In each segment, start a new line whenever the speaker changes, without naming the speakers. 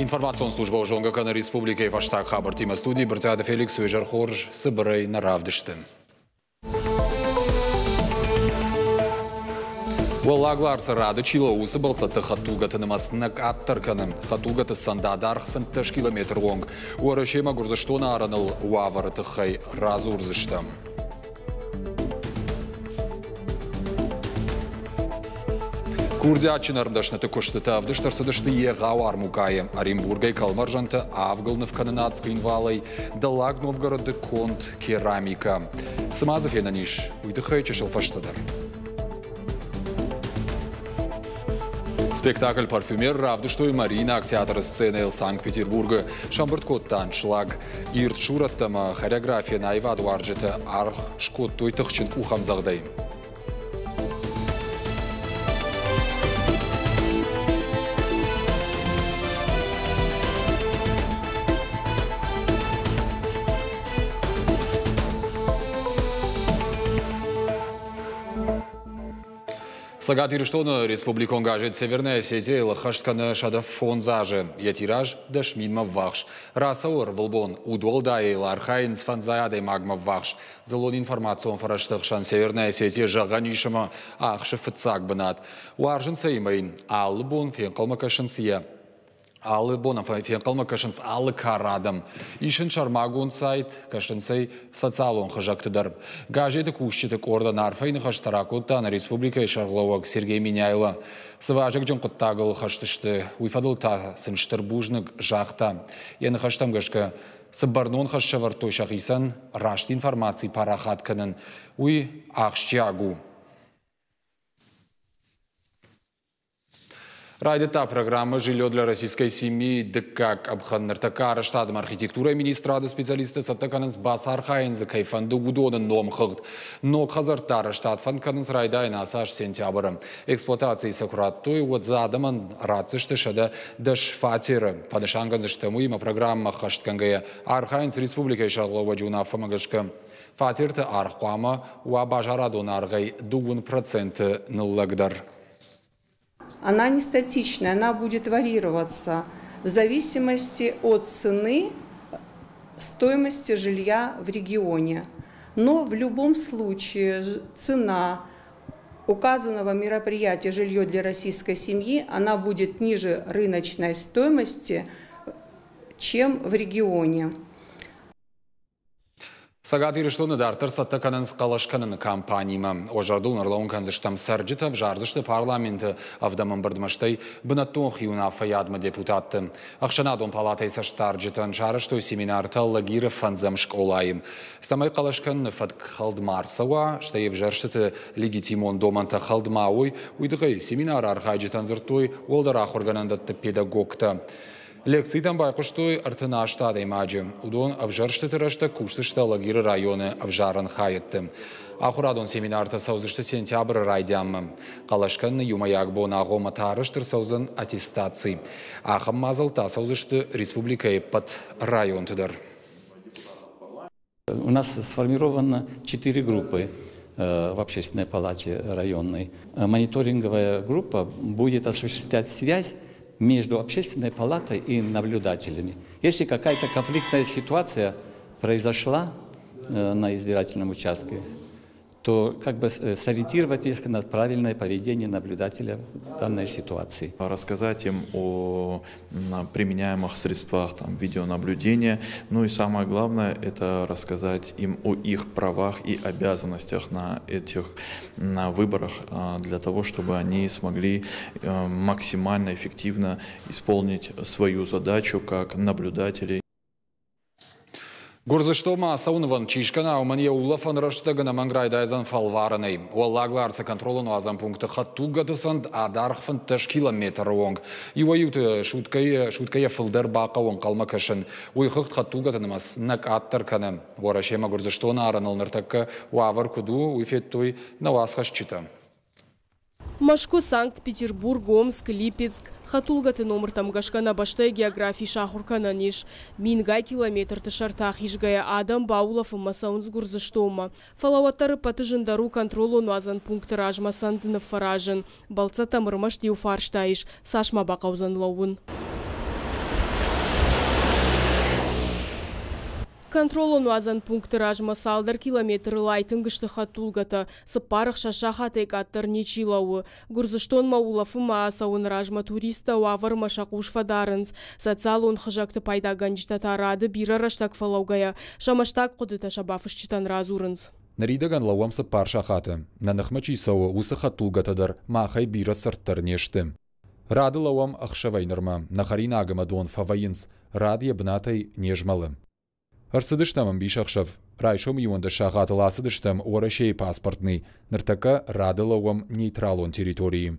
Информацион службӕ зонгӕ кӕны республикӕйы фӕстаг хабӕрттимӕ. Студийы Брытъиаты Феликс уе зӕр хорз, цыбырӕй нӕ равдысты. Уӕллаг Ларсы рады чи лӕууы, уыцы бӕлццӕтты хӕдтулгӕты нымӕц нӕ къаддӕр кӕны. Хӕдтулгӕты цӕнд адаргъ 15 километры онг. Уӕрӕсемӕ Гуырдзыстоны арӕныл уавӕры тыххӕй радзурдзыстӕм. Курдиатджын ӕрмдӕсныты куыстытӕ ӕвдыст ӕрцыдысты егъау армукъайы. Оренбургӕй кӕлмӕрзӕнты авгыл нывкӕнынад Цхинвалӕй, Дӕллаг Новгороды конд керамикӕ. Цы ма дзы фенӕн ис, уый тыххӕй чысыл фӕстӕдӕр. Спектакль «Парфюмер» равдыстой Мариинаг театры сценӕйыл Санкт-Петербургы. Сӕмбырд кодта аншлаг. Ирд сурӕттӕ ӕмӕ хореографийӕн аивадуарзджытӕ аргъ скодтой тыхджын къухӕмдзӕгъдӕй. Цӕгат Ирыстоны республикон газет «Северная Осетия» ӕххӕст кӕны 105 азы. Йӕ тираж 10 000-мӕ ввахс. Рацӕуы ӕрвылбон. Удуӕлдайӕ йыл архайынц фӕндзай адӕймагмӕ ввахс. Дзыллон информацион фӕрӕзты хсӕн «Северная Осетия» зӕгъӕн ис ӕмӕ ахсы фыццаг бынат. Уарзынц ӕй ӕмӕ йын алы бон фенхъӕлмӕ кӕсынц йӕ алы бон фенхъӕлмӕ кӕсынц алы кары адӕм. Ис ын сӕрмагонд сайт, кӕсынц ӕй социалон хызӕгты дӕр. Газеты кусджыты къордӕн арфӕйы ныхӕстӕ ракодта нӕ республикӕйы сӕргълӕууӕг Сергей Меняйло. Цы вазыгджын хъуыддагыл хӕст сты, уый фӕдыл та сын стыр бузныг загъта. Йӕ ныхӕстӕм гӕсгӕ, цы бӕрнон хӕс сӕвӕрдтой сӕхицӕн, раст информаци парахат кӕнын, уый ахсджиаг у. Райдыдта программӕ «Жилье для российской семьи» дыккаг къӕпхӕн. Ныртӕккӕ арӕзтадмӕ архитектурӕйы министрады специалисттӕ цӕттӕ кӕнынц бацархайын дзы кӕй фӕнды, уыдоны номхыгъд. Ног хӕдзӕртты арӕзтад фӕнд кӕнынц райдайын ацы аз сентябры. Эксплуатацийы сӕ куы радтой, уӕд дзы адӕмӕн ратдзысты 110 фатеры. Фӕнысан кӕндзыстӕм, уыимӕ программӕ ӕххӕстгӕнгӕйӕ архайынц республикӕйы сӕргълӕууӕджы уынаффӕмӕ гӕсгӕ. Фатерты аргъ хъуамӕ уа базарадон аргъӕй 2% ныллӕгдӕр.
Она не статичная, она будет варьироваться в зависимости от цены стоимости жилья в регионе. Но в любом случае цена указанного мероприятия «Жилье для российской семьи» она будет ниже рыночной стоимости, чем в регионе.
Цӕгат Ирыстоны дарддӕр цӕттӕ кӕнынц хъӕлӕс кӕныны кампанимӕ. Уӕ зӕрдыл ӕрлӕууын кӕндзыстӕм, цӕрджытӕ ӕвзардзысты парламенты ӕвдӕм ӕмбырдмӕ, стӕй бынӕттон хиуынаффӕйадмӕ депутатты. Ӕхсӕнадон палатӕйы цӕстдарджытӕн сарӕзтой семинартӕ Лагиры фӕндзӕм скъолайы. Цӕмӕй хъӕлӕс кӕныны фӕтк хӕлд ма рцӕуа, стӕй ӕвзӕрстыты легитимон домӕнтӕ хӕлд ма уой, уый тыххӕй семинары архайджытӕн дзырдтой уӕлдӕр ахуыргӕнӕндӕтты педагогтӕ. Лекцитӕм байхъуыстой 38 адӕймаджы. Уыдон ӕвзӕрстыты рӕстӕг кусдзысты Алагиры районы ӕвзарӕн хайӕдты. Ахуырадон семинартӕ цӕудзысты сентябры райдианмӕ. Хъӕлӕс кӕныны иумӕйаг бон агъоммӕ та арӕзт ӕрцӕудзӕн аттестаци. Ахӕм мадзӕлттӕ ацӕудзысты республикӕйы ӕппӕт районты дӕр.
У нас сформировано четыре группы в общественной палате районной. Мониторинговая группа будет осуществлять связь между общественной палатой и наблюдателями. Если какая-то конфликтная ситуация произошла на избирательном участке, то как бы сориентировать их на правильное поведение наблюдателя в данной ситуации.
Рассказать им о применяемых средствах там, видеонаблюдения. Ну и самое главное, это рассказать им о их правах и обязанностях на этих на выборах, для того, чтобы они смогли максимально эффективно исполнить свою задачу как наблюдателей.
Гуырдзыстонмӕ ацӕуынвӕнд чи скӕна, уымӕн йӕ улӕфӕн рӕстӕг ӕнӕмӕнг райдайдзӕн фӕлварӕнӕй. Уӕллаг Ларсы контролон уадзӕн пункты хӕдтулгӕты цӕнд адаргъ 15 километры онг. Иуӕй-иуты суткӕйӕ фылдӕр бахъӕуы ӕнхъӕлмӕ кӕсын. Уый хыгъд хӕдтулгӕты нымӕц нӕ къаддӕр кӕны. Уӕрӕсемӕ Гуырдзыстоны арӕныл ныртӕккӕ уавӕр куыд у, уый федтой нӕ уацхӕсджытӕ.
Мӕскуы, Санкт-Петербург, Омск, Липецк. Хӕдтулгӕты номыртӕм гӕсгӕ нӕ бӕстӕйы географи сахуыр кӕнӕн ис. Мингай километрты сӕрты ахизгӕйӕ адӕм баулӕфынмӕ цӕуынц Гуырдзыстонмӕ. Фӕлӕ уӕддӕр ӕппӕты зындӕр у контролон-уадзӕн пункты размӕ цӕнд ныффӕразын. Бӕлццӕттӕм ӕрмӕст иу фарста ис – цас ма бахъӕудзӕн лӕууын? Контролон уадзӕн пункты размӕ цалдӕр километрыл айтынг сты хӕдтулгӕтӕ, 4-6 сахатӕй къаддӕр ничи лӕууы. Гуырдзыстонмӕ улӕфынмӕ ацӕуыны размӕ туристтӕ уавӕрмӕ сӕ хъус фӕдарынц. Социалон хызӕгты пайдагӕнджытӕ та рады бирӕ рӕстӕг фӕлӕугӕйӕ сӕ мӕстаг хъуыдытӕ сӕ бафысджытӕн радзурынц.
Ныридӕгӕн лӕууӕм 4 сахаты. Нӕ ныхмӕ чи цӕуы, уыцы хӕдтулгӕтӕ дӕр махӕй бирӕ цырддӕр не сты. Рады лӕууӕм ӕхсӕвӕй нырмӕ, нӕ хӕринаг ӕмӕ дон фӕвӕййынц, рад йӕ бынатӕй не змӕлы. Ӕрцыдыстӕм ӕмбисӕхсӕв. Райсом 11 сахатыл ацыдыстӕм Уӕрӕсейы паспортный, ныртӕккӕ рады лӕууӕм нейтралон территорийы.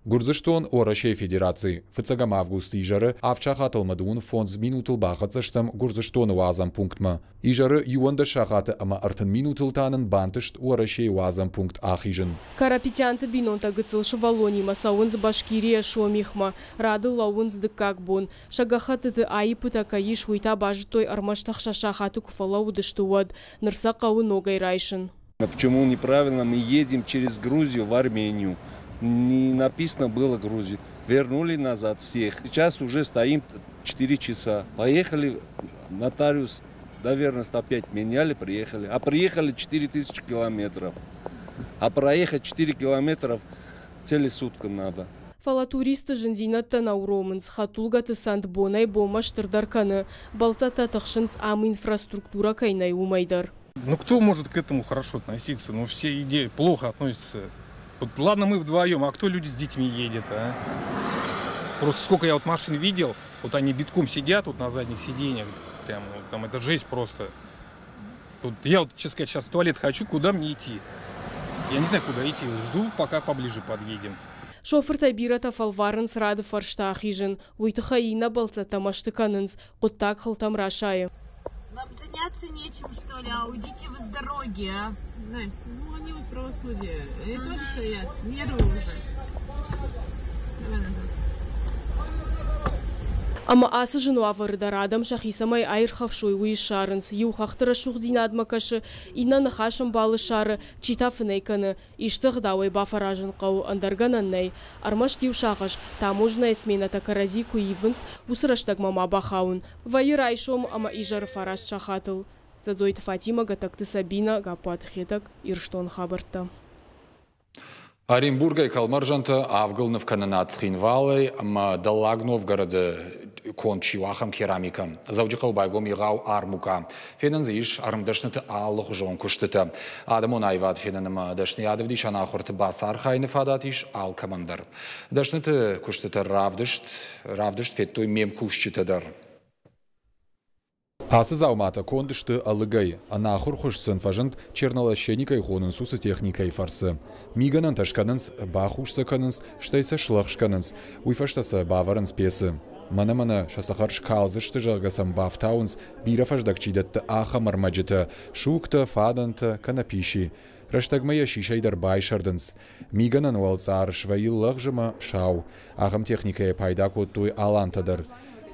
Гуырдзыстон, Уӕрӕсейы Федераци. 1 августы изӕры 7 сахатыл ӕмӕ 55 минутыл бахӕццӕ стӕм Гуырдзыстоны уадзӕн пунктмӕ. Изӕры 11 сахаты ӕмӕ 30 минутыл та нын бантыст Уӕрӕсейы уадзӕн пункт ахизын.
Карапетянты бинонтӕ гыццыл сывӕллонимӕ цӕуынц Башкирийӕ Сомихмӕ. Рады лӕууынц дыккаг бон. Сӕ гӕххӕттыты аиппытӕ кӕй ис, уый та базыдтой ӕрмӕст 6 сахаты куы фӕлӕууыдысты, уӕд. Ныр сӕ хъӕуы ногӕй райсын.
Почему неправильно мы едем через Грузию в Армению? Не написано было Грузию. Вернули назад всех. Сейчас уже стоим 4 часа. Поехали, нотариус доверенность опять меняли, приехали. А приехали 4000 километров. А проехать 4 километров целые сутки надо.
Фӕлӕ туристты зындзинӕдтӕ нӕ уромынц, хӕдтулгӕты цӕнд бонӕй-бонмӕ стырдӕр кӕны. Бӕлццӕттӕ тыхсынц, ам инфраструктурӕ кӕй нӕй, уымӕй дӕр.
Ну кто может к этому хорошо относиться? Ну все идеи плохо относятся. Вот ладно, мы вдвоем, а кто люди с детьми едет, а? Просто сколько я вот машин видел, вот они битком сидят вот на задних сиденьях, прям, вот, там это жесть просто. Вот я вот, честно сказать, сейчас в туалет хочу, куда мне идти? Я не знаю, куда идти, жду, пока поближе подъедем.
Шофыртӕй бирӕтӕ фӕлварынц рады фӕрсты ахизын. Уый тыххӕй иннӕ бӕлццӕттӕ мӕсты кӕнынц, хъуыддаг хылтӕм расайы.
Вам заняться нечем, что ли? А уйдите вы с дороги, а?
Настя, ну они вот правосудие. Они тоже стоят, нервы уже. Давай назад.
Ӕмӕ ацы зын уавӕры дӕр адӕм сӕхи цӕмӕй аирхӕфсой, уый ссарынц. Иу хӕхты рӕсугъддзинадмӕ кӕсы, иннӕ ныхасӕмбалы ссары, чи та фынӕй кӕны. Исты ӕгъдауӕй бафӕразын хъӕуы, ӕндӕр гӕнӕн нӕй. Ӕрмӕст иу сагъӕс, таможнӕйы сменӕтӕ кӕрӕдзи куы ивынц, уыцы рӕстӕгмӕ ма бахауын. Вӕййы райсом ӕмӕ изӕры 9 сахатыл. Дзӕдзойты Фатимӕ, Гӕтӕгты Сабина, Гаппуаты Хетӕг, Ирыстоны хабӕрттӕ.
Оренбургӕй кӕлмӕрзӕнтӕ авгыл нывкӕнынад Цхинвалӕй ӕмӕ Дӕллаг Новгороды конд чи у, ахӕм керамикӕ. Дзӕуджыхъӕуы байгом егъау армукъа. Фенӕн дзы ис ӕрмдӕсныты алыхуызон куыстытӕ. Адӕмон аивад фенӕн ӕмӕ дӕсныйады ӕвдисӕн ахуырты бацархайыны фадат ис алкӕмӕн дӕр. Дӕсныты куыстытӕ равдыст федтой ме мкусджытӕ дӕр. Ацы дзауматӕ конд сты ӕлыгӕй. Ӕнахуыр хуыз сын фӕзынд чернолощеникӕй хонынц уыцы техникӕйы фӕрцы. Мигӕнӕнтӕ скӕнынц, бахус сӕ кӕнынц, стӕй сӕ слӕгъз кӕнынц. Уый фӕстӕ сӕ бавӕрынц пецы. Мӕнӕ-мӕнӕ сӕ цӕхӕр скалдзысты, зӕгъгӕ сӕм бафтауынц, бирӕ фӕздӕг чи дӕтты, ахӕм ӕрмӕджытӕ, сугтӕ, фадӕнтӕ, кӕнӕ писи. Рӕстӕгмӕ йӕ сисӕй дӕр байсӕрдынц. Мигӕнӕн уӕлцъар свӕййы лӕгъз ӕмӕ сау. Ахӕм техникӕйӕ пайда кодтой алантӕ дӕр.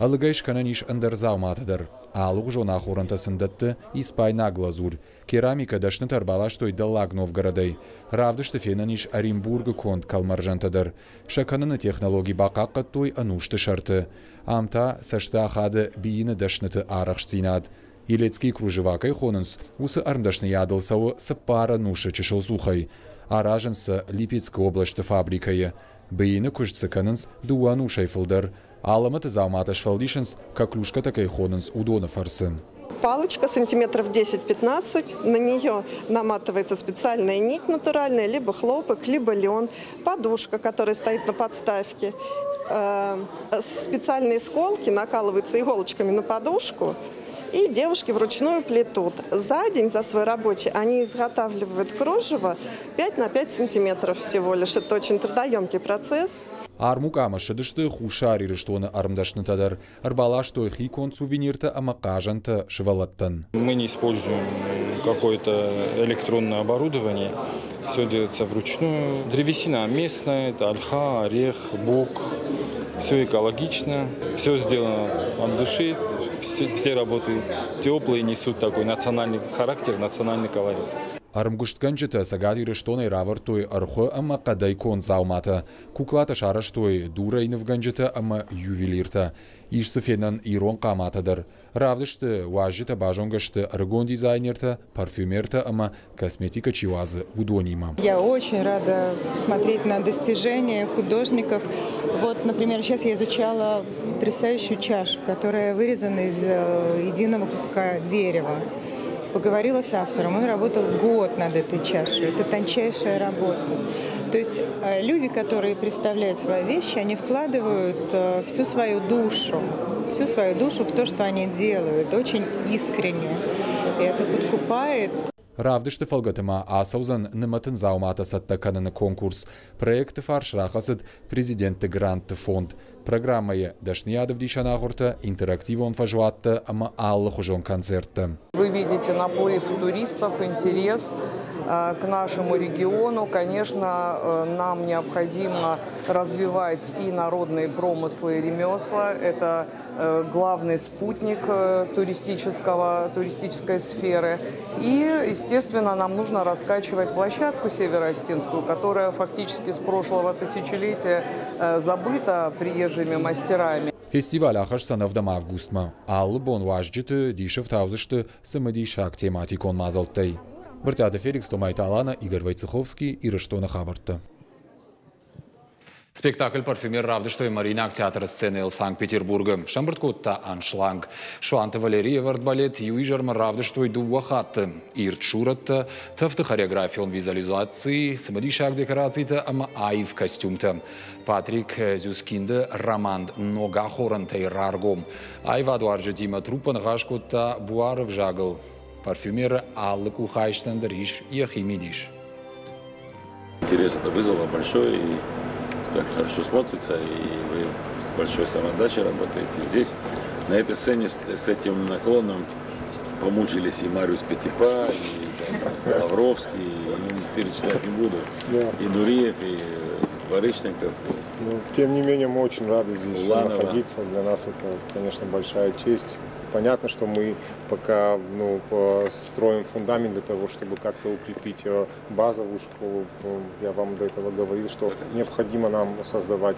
Ӕлыгӕй скӕнӕн ис ӕндӕр дзауматӕ дӕр. Алыгъуызон ахорӕнтӕ сын дӕтты испайнаг глазурь. Керамикӕ дӕснытӕ ӕрбаластой Дӕллаг Новгородӕй. Равдысты фенӕн ис Оренбургы конд кӕлмӕрзӕнтӕ дӕр. Сӕ кӕныны технологи бахъахъхъӕдтой ӕнусты сӕрты. Ам та цӕсты ахады бийыны дӕсныты арӕхстдзинад. Елецкий кружева кӕй хонынц, уыцы ӕрмдӕсныйадыл цӕуы 4 ӕнусы чысыл цухӕй. Аразынц сӕ Липецкы областы фабрикӕйы. Бийыны куыст цы кӕнынц 2 ӕнусӕй фылдӕр. Алӕмӕты дзауматӕ сфӕлдисынц, коклюшкӕтӕ кӕй хонынц, уыдоны фӕрцы.
Палочка сантиметров 10-15, на нее наматывается специальная нить натуральная, либо хлопок, либо лен, подушка, которая стоит на подставке. Специальные сколки накалываются иголочками на подушку, и девушки вручную плетут. За день, за свой рабочий, они изготавливают кружево 5 на 5 сантиметров всего лишь. Это очень трудоемкий процесс.
Армукъамӕ ссыдысты Хуссар Ирыстоны ӕрмдӕснытӕ дӕр. Ӕрбаластой хиконд сувениртӕ ӕмӕ хъазӕнтӕ сывӕллӕттӕн.
Мы не используем какое-то электронное оборудование. Все делается вручную. Древесина местная, это ольха, орех, бук. Все экологично, все сделано от души. Все работы теплые, несут такой национальный характер, национальный колорит.
Ӕрмгуыстгӕнджытӕ Цӕгат Ирыстонӕй равӕрдтой ӕрхуы ӕмӕ хъӕдӕй конд дзауматӕ. Куклатӕ сарӕзтой дурӕй нывгӕнджытӕ ӕмӕ ювелиртӕ. Ис дзы фенӕн ирон хъаматӕ дӕр. Равдысты уазджытӕ базонгӕ сты ӕрыгон дизайнертӕ, парфюмертӕ ӕмӕ косметикӕ чи уадзы, уыдонимӕ.
Я очень рада смотреть на достижения художников. Вот, например, сейчас я изучала потрясающую чашу, которая вырезана из единого куска дерева. Поговорила с автором, он работал год над этой чашей. Это тончайшая работа. То есть люди, которые представляют свои вещи, они вкладывают всю свою душу в то, что они делают, очень искренне. И это подкупает.
Равдысты фӕлгӕты ма ацӕудзӕн нымӕтын дзауматӕ цӕттӕ кӕныны конкурс. Проекты фарс рахӕцыд президентты грантты фонд. Программӕйы дӕсныйады ӕвдисӕн ахуыртӕ, интерактивон фӕзуӕттӕ ӕмӕ алыхуызон концерттӕ.
Вы видите наплыв туристов, интерес к нашему региону. Конечно, нам необходимо развивать и народные промыслы, и ремесла. Это главный спутник туристической сферы. И, естественно, нам нужно раскачивать площадку североосетинскую, которая фактически с прошлого тысячелетия забыта приезжими мастерами.
Фестиваль ахӕсдзӕн 7 августмӕ. Алы бон уазджыты дисы фтаудзысты цымыдисаг тематикон мадзӕлттӕй. Брытъиаты Феликс, Томайты Алана, Игорь Войцеховский, Ирыстоны хабӕрттӕ. Спектакль «Парфюмер» равдыстой Мариинаг театры сценӕйыл Санкт-Петербургы. Сӕмбырд кодта аншлаг. Суанты Валерийы ӕвӕрд балет иу изӕрмӕ равдыстой дыууӕ хатты. Ирд сурӕттӕ, тӕфты хореографион визуализаци, цымыдисаг декорацитӕ ӕмӕ аив костюмтӕ. Патрик Зюскинды роман ног ахорӕнтӕй раргом. Аивадуарзджытимӕ труппӕ ныхас кодта буары взагыл. Парфюмеры алы къухайстӕн дӕр ис йӕхи мидис.
Интерес это вызвало большой, и спектакль хорошо смотрится, и вы с большой самоотдачей работаете. Здесь, на этой сцене с этим наклоном помучились и Мариус Петипа, и там, Лавровский, и, ну, перечислять не буду, да. И Нуриев, и Барышников.
Ну, тем не менее, мы очень рады здесь
Уланова.
Находиться. Для нас это, конечно, большая честь. Понятно, что мы пока, ну, строим фундамент для того, чтобы как-то укрепить базовую школу. Я вам до этого говорил, что необходимо нам создавать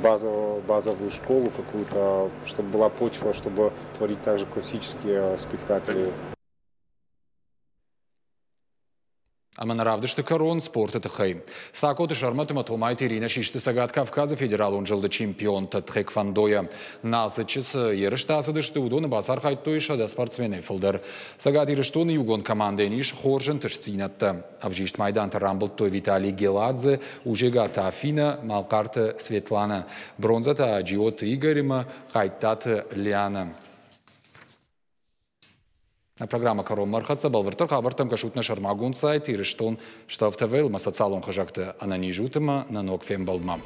базовую школу какую-то, чтобы была почва, чтобы творить также классические спектакли.
Ӕмӕ нӕ равдысты кӕрон спорты тыххӕй. Цакъоты Сӕрмӕт ӕмӕ Томайты Иринӕ систы Цӕгат Кавказы федералон зылды чемпионтӕ тхэквондойӕ. Налцыччы цы ерыстӕ ацыдысты, уыдоны бацархайдтой 100 спортсменӕй фылдӕр. Цӕгат Ирыстоны иугонд командӕйӕн ис хорз ӕнтыстдзинӕдтӕ. Ӕвзист майдантӕ рамбылдтой Виталий Геладзе, Ужегаты Афина, Малхъарты Светлана. Бронзӕтӕ Джиоты Игорь ӕмӕ Хъайттаты Лиана. Нӕ программӕ кӕронмӕ ӕрхӕццӕ. Бӕлвырддӕр хабӕрттӕм кӕсут нӕ сӕрмагонд сайт Ирыстон Штав ТВ-ыл ӕмӕ социалон хызӕгты. Ӕнӕниз ут ӕмӕ нӕ ног фембӕлдмӕ.